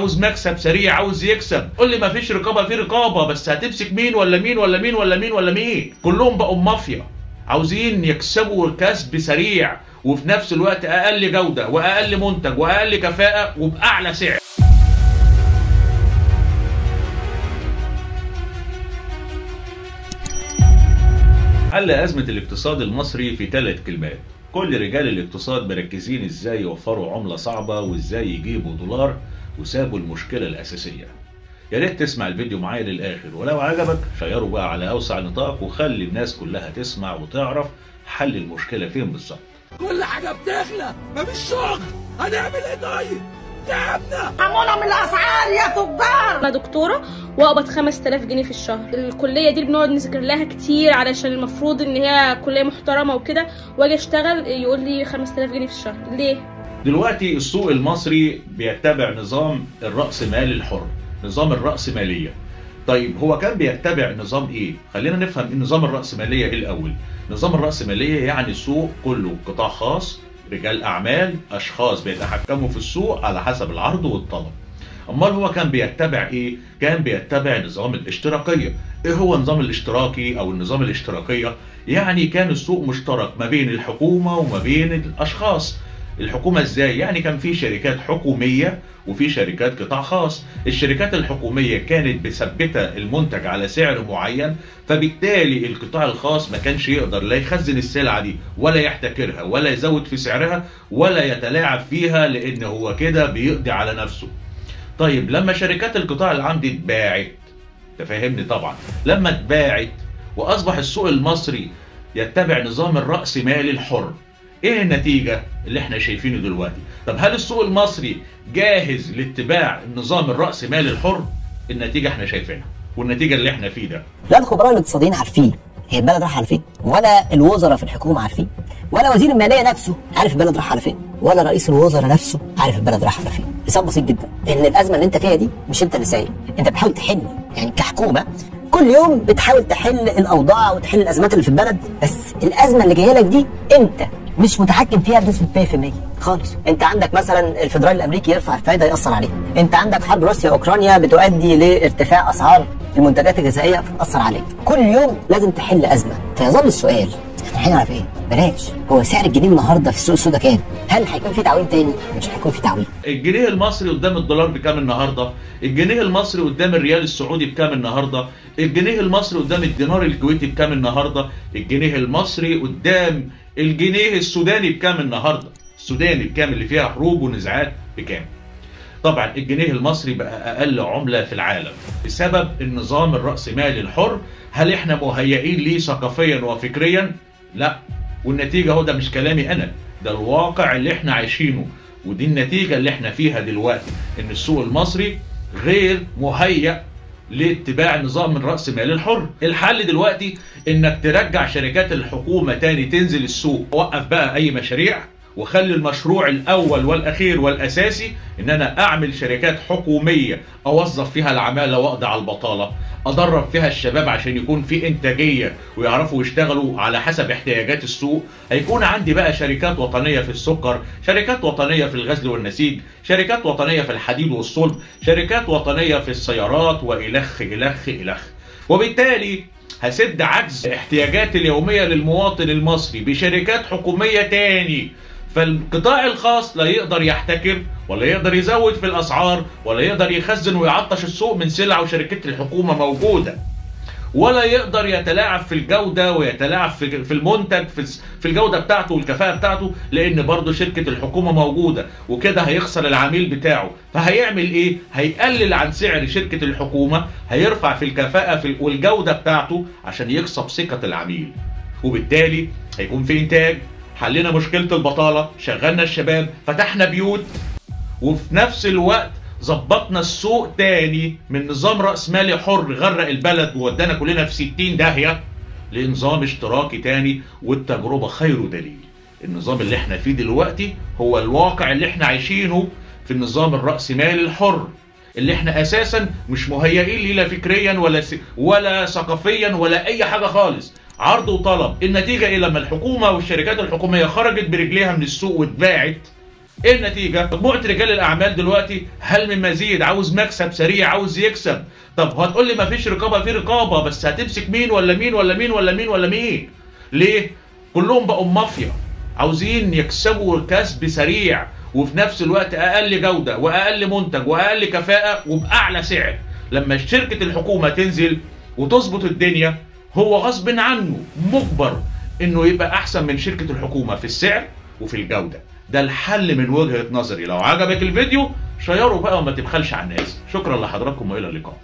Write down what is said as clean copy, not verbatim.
عاوز مكسب سريع، عاوز يكسب. قول لي ما فيش رقابه، في رقابه، بس هتمسك مين ولا مين ولا مين ولا مين ولا مين؟ كلهم بقوا مافيا، عاوزين يكسبوا كسب سريع وفي نفس الوقت اقل جوده واقل منتج واقل كفاءة وباعلى سعر. حل أزمة الاقتصاد المصري في 3 كلمات. كل رجال الاقتصاد مركزين ازاي يوفروا عملة صعبة وازاي يجيبوا دولار، وسابوا المشكلة الأساسية. يا ريت تسمع الفيديو معايا للآخر، ولو عجبك شيره بقى على أوسع نطاق وخلي الناس كلها تسمع وتعرف حل المشكلة فين بالظبط. كل حاجة بتغلى، مفيش شغل، هنعمل ايه طيب؟ تعبنا، حمونا من الاسعار يا تجار. انا دكتورة واقبض 5000 جنيه في الشهر. الكلية دي بنقعد نذاكر لها كتير علشان المفروض ان هي كليه محترمه وكده، واجي اشتغل يقول لي 5000 جنيه في الشهر، ليه؟ دلوقتي السوق المصري بيتبع نظام الرأسمال الحر، نظام الرأسمالية. طيب هو كان بيتبع نظام ايه؟ خلينا نفهم نظام الرأسمالية ايه الاول. نظام الرأسمالية يعني السوق كله قطاع خاص، رجال اعمال، اشخاص بيتحكموا في السوق على حسب العرض والطلب. امال هو كان بيتبع ايه؟ كان بيتبع نظام الاشتراكية. ايه هو نظام الاشتراكي او النظام الاشتراكية؟ يعني كان السوق مشترك ما بين الحكومة وما بين الاشخاص. الحكومة ازاي؟ يعني كان في شركات حكومية وفي شركات قطاع خاص. الشركات الحكومية كانت مثبتة المنتج على سعر معين، فبالتالي القطاع الخاص ما كانش يقدر لا يخزن السلعة دي ولا يحتكرها ولا يزود في سعرها ولا يتلاعب فيها، لان هو كده بيقضي على نفسه. طيب لما شركات القطاع العام دي اتباعت، تفهمني طبعا، لما اتباعت واصبح السوق المصري يتبع نظام الرأسمال الحر، ايه النتيجة اللي احنا شايفينه دلوقتي؟ طب هل السوق المصري جاهز لاتباع النظام الرأسمالي الحر؟ النتيجة احنا شايفينها، والنتيجة اللي احنا فيه ده. لا الخبراء الاقتصاديين عارفين هي البلد رايحة على فين، ولا الوزراء في الحكومة عارفين، ولا وزير المالية نفسه عارف البلد رايحة على فين، ولا رئيس الوزراء نفسه عارف البلد رايحة على فين. لسبب بسيط جدا، ان الأزمة اللي انت فيها دي مش انت اللي سايق، انت بتحاول تحل، يعني كحكومة كل يوم بتحاول تحل الأوضاع وتحل الأزمات اللي في البلد، بس الأزمة اللي جاية لك دي انت مش متحكم فيها بنسبة 100% خالص. انت عندك مثلا الفدرالي الامريكي يرفع الفايدة ياثر عليك، انت عندك حرب روسيا واوكرانيا بتؤدي لارتفاع اسعار المنتجات الغذائية فتاثر عليك. كل يوم لازم تحل ازمة. فيظل السؤال، احنا هنعرف ايه؟ بلاش، هو سعر الجنيه النهارده في السوق السوداء كام؟ هل هيكون في تعويم تاني؟ مش هيكون في تعويم. الجنيه المصري قدام الدولار بكام النهارده؟ الجنيه المصري قدام الريال السعودي بكام النهارده؟ الجنيه المصري قدام الدينار الكويتي بكام النهارده؟ الجنيه المصري قدام الجنيه السوداني بكام النهارده؟ السوداني بكام اللي فيها حروب ونزاعات بكام؟ طبعا الجنيه المصري بقى اقل عمله في العالم بسبب النظام الرأسمالي الحر. هل احنا مهيئين ليه ثقافيا وفكريا؟ لا. والنتيجة هو ده مش كلامي انا، ده الواقع اللي احنا عايشينه، ودي النتيجة اللي احنا فيها دلوقتي، ان السوق المصري غير مهيئ لاتباع نظام الرأسمال الحر. الحل دلوقتي انك ترجع شركات الحكومة تاني تنزل السوق، وقف بقى اي مشاريع، وخلي المشروع الاول والاخير والاساسي ان انا اعمل شركات حكومية اوظف فيها العمالة واقضي على البطالة، ادرب فيها الشباب عشان يكون في انتاجية ويعرفوا يشتغلوا على حسب احتياجات السوق. هيكون عندي بقى شركات وطنية في السكر، شركات وطنية في الغزل والنسيج، شركات وطنية في الحديد والصلب، شركات وطنية في السيارات والخ الخ الخ. وبالتالي هسد عجز احتياجات اليومية للمواطن المصري بشركات حكومية تاني. فالقطاع الخاص لا يقدر يحتكر ولا يقدر يزود في الأسعار ولا يقدر يخزن ويعطش السوق من سلع وشركات الحكومة موجودة، ولا يقدر يتلاعب في الجودة ويتلاعب في المنتج في الجودة بتاعته والكفاءة بتاعته، لأن برضه شركة الحكومة موجودة، وكده هيخسر العميل بتاعه. فهيعمل إيه؟ هيقلل عن سعر شركة الحكومة، هيرفع في الكفاءة والجودة بتاعته عشان يكسب ثقة العميل، وبالتالي هيكون في إنتاج. حلينا مشكلة البطالة، شغلنا الشباب، فتحنا بيوت، وفي نفس الوقت ظبطنا السوق تاني من نظام رأسمالي حر غرق البلد وودانا كلنا في 60 داهية لنظام اشتراكي تاني، والتجربة خير دليل. النظام اللي احنا فيه دلوقتي هو الواقع اللي احنا عايشينه في النظام الرأسمالي الحر، اللي احنا اساسا مش مهيئين ليه لا فكريا ولا ثقافيا ولا اي حاجة خالص. عرض وطلب. النتيجة ايه؟ لما الحكومة والشركات الحكومية خرجت برجليها من السوق واتباعت، ايه النتيجة؟ مجموعة رجال الاعمال دلوقتي هل من مزيد، عاوز مكسب سريع، عاوز يكسب. طب هتقول لي ما فيش رقابه؟ في رقابه، بس هتمسك مين ولا مين ولا مين ولا مين ولا مين؟ ليه؟ كلهم بقوا مافيا، عاوزين يكسبوا كسب سريع وفي نفس الوقت اقل جوده واقل منتج واقل كفاءة وباعلى سعر. لما شركة الحكومة تنزل وتظبط الدنيا، هو غصب عنه مجبر انه يبقى احسن من شركة الحكومة في السعر وفي الجودة. ده الحل من وجهه نظري. لو عجبك الفيديو شيره بقى وما تبخلش على الناس. شكرا لحضراتكم والى اللقاء.